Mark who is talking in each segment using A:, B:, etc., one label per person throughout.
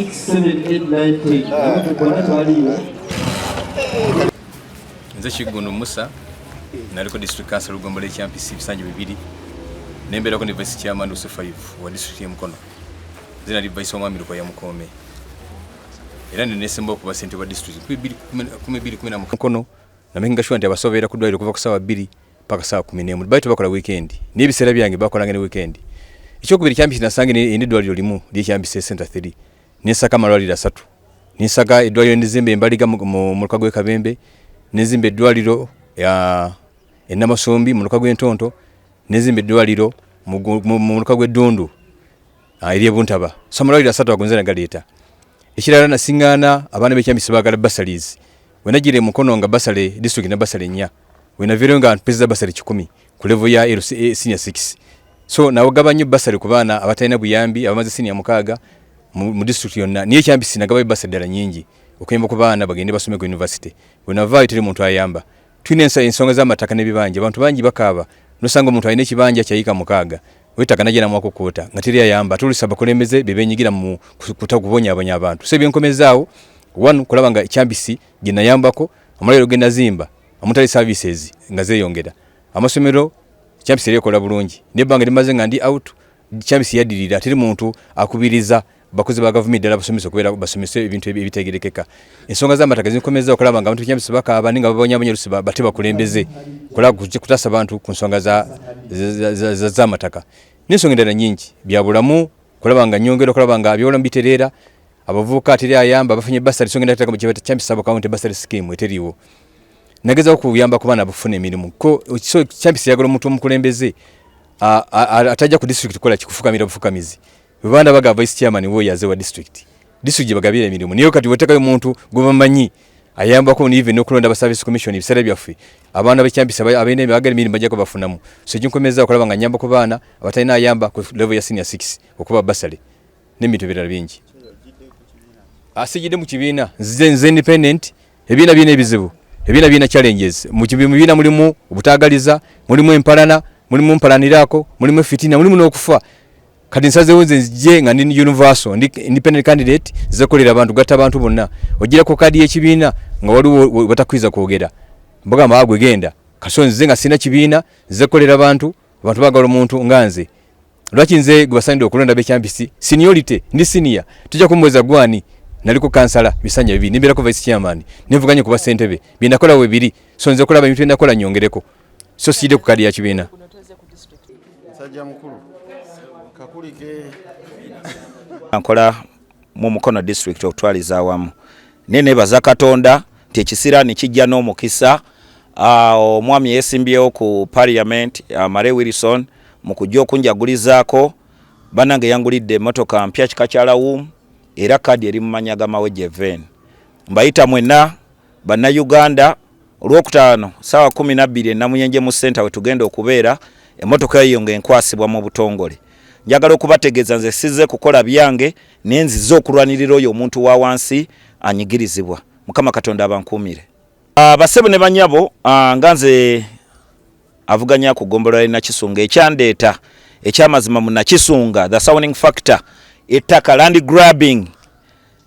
A: 6 7 8 9 10. Bonna tebaliiwo.
B: Nze Kiggundu Musa, naliko district council Lugombola ekyampisi ebisanja 2, nembeerako ne vice chairman Luso 5 wa district y'Emukono. Nze nali vice w'omwami Lukoya Mukoome, era nenesemba okuba ssentebe wa district 2016. Mukono namakinga sure nti abasawo babeera ku ddwaliro kuva ku ssaawa 2 paka ssaawa 11. Bali tebakola weekend, naye ebiseera byange bakolanga ne weekend. Ekyokubiri, Kyampisi nasange erina eddwaliro limu lyekyambisa center 3, nensaka amalwaliro 3. Ninsaka eddwaliro, nizimba embaliga mu muluka gw'e Kabembe, nenzimba eddwaliro e Namasombi mu muluka gw'Entonto, nenzimba eddwaliro mu muluka gw'Eddundu ery'Ebuntaba. So amalwaliro 3 ago nze nagaleeta. Ekirala, nasiŋŋaana abaana b'ekyambisi baagala bursaries. Wenagira emukono nga bursary, district na bursary 4, wenaviireyo nga mpeza bursary 100 ku level ya LC, senior 6. So nawagaba nnyo bursary ku baana abatalina buyambi abamaze senior 6 mu district yonna. Niye Kyampisi nagabayo bursary ddala nyingi okuyamba ku baana bagende basome ku university. Bwenavaayo teri muntu ayamba. Tulina ensonga z'amataka n'ebibanja. Abantu bangi bakaaba, nosanga omuntu alina ekibanja kyayika 6, wetaka najja namwako kwota nga teri ayamba. Tulisa abakulembeze be benyigira mu kubonyabonya abantu. So ebyenkomezaawo, one, kulaba nga Kyambisi gye nayambako, amalwaliro ge nazimba omutali services nga zeeyongera, amasomero Kyambisi eri ekola bulungi. Nebbanga limaze nga ndi out, Kyambisi yaddirira. Teri muntu akubiriza bakozi ba gavumenti ddala basomesa okubeera basomese ebintu ebitegerekeka. Ensonga z'amataka zinkomeza okulaba nga abantu Kyambisi bakaaba naye nga babonyabonya olusi bate bakulembeze kulaba kutaasa abantu ku nsonga z'amataka n'ensonga endala nyingi. Byabulamu, kulaba nga nyongera okulaba nga byobulamu bitereera, abavubuka teri ayamba bafunye bursary. Ensonga endala kyebata Kyambisi sub county bursary scheme eteriiwo. Nagezaako kuyamba ku baana abafuna emirimu ko. So Kyambisi yagala omuntu omukulembeze atajja ku district kukola kikufukamira bufukamizi. Bwe baga vice chairman wo yaze wa district gye bagabira emirimu, niyo kati wetekayo omuntu gwe bamanyi ayambako even n'okulonda ba service commission. Ebiseera byaffe abaana b'ekyambisi abalina bagala emirimu bajjako bafunamu. So ekinkomeza okulaba nga nyamba ku baana abatalina ayamba ku level ya senior 6 okuba bursary n'ebintu ebirala bingi. Asijidde mu kibiina, nze independent. Ebibiina birina ebizibu, ebibiina birina challenges. Mu bibiina mulimu obutaagaliza, mulimu empalana, mulimu mpalaniraako, mulimu efitina, mulimu n'okufa. Kati nsazeewo nze nzije nga ndi universal, ndi independent candidate, nze kukolera abantu, gatta abantu bonna. Ogirako kaadi y'ekibiina nga waliwo batakkiriza kwogera, mbagamba agwe genda. Kaso nze nga sirina kibiina, nze kukolera bantu. Abantu baagala omuntu nga nze. Lwaki nze gwe basaanidde okulonda b'ekyambisi? Seniority, ndi senior, tujja kumuweza gwani. Naliko kansala bisanja 2, nembeerako vice chairman, nevuganye kuba ssentebe. Byenakola we biri. So nze kulaba ebintu byenakola nyongereko, so siyidde ku kaadi ya kibiina.
C: Musajja mukulu kakulike.
D: Nkola mu Mukono district okutwaliza awamu, naye nebaza Katonda nti ekisiraani kijja n'omukisa. Omwami yeesimbyewo ku parliament, Male Wilson, mu kujja okunjagulizaako, bannange yangulidde emmotoka mpya kika kya Lawum, era kaadi eri mu manya ga Mawejje Ven. Mbayita mwenna Bannayuganda, Olwokutaano saawa 12 enamuyenje mu center we tugenda okubeera, emmotoka eyo ng'enkwasibwa mu butongole. Njagala okubategeeza, nze sizze kukola byange, naye nzize okulwanirira oyo omuntu wa wansi anyigirizibwa. Mukama Katonda abankuumire. Basebo ne banyabo, nga nze avuganya ku ggombolola y'e Nakisunga, ekyandeeta ekyamazima mu Nakisunga, the sounding factor, ettaka, land grabbing,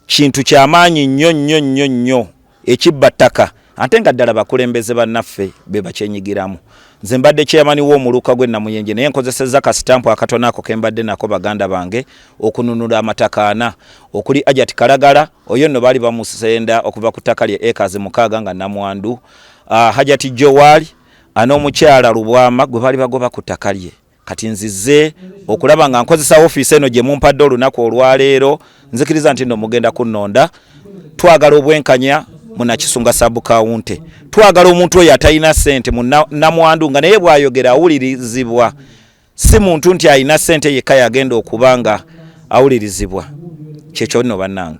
D: kintu kyamaanyi nnyo nnyo nnyo nnyo ekibba ttaka, ate nga ddala bakulembeze bannaffe be bakyenyigiramu. Nze mbadde chairman w'omuluka gw'e Namuyenje, naye nkozesezza kasitampu akatono ako ke mbadde nako, baganda bange, okununula amataka 4 okuli Ajat Kalagala. Oyo nno baali bamusenda okuva ku ttaka lye acres 6 nga namwandu, Hajati Jowaali an'omukyala Lubwama gwe baali bagoba ku ttaka lye. Kati nzize okulaba nga nkozesa ofiisi eno gye mumpadde olunaku olwaleero. Nzikiriza nti nno mugenda kunnonda. Twagala obwenkanya mu Nakisunga sub county. Twagala omuntu oyo atalina ssente mu namwandu nga naye bw'ayogera awulirizibwa, si muntu nti alina ssente yekka yagenda okuba nga awulirizibwa. Kyekyo nno, bannange.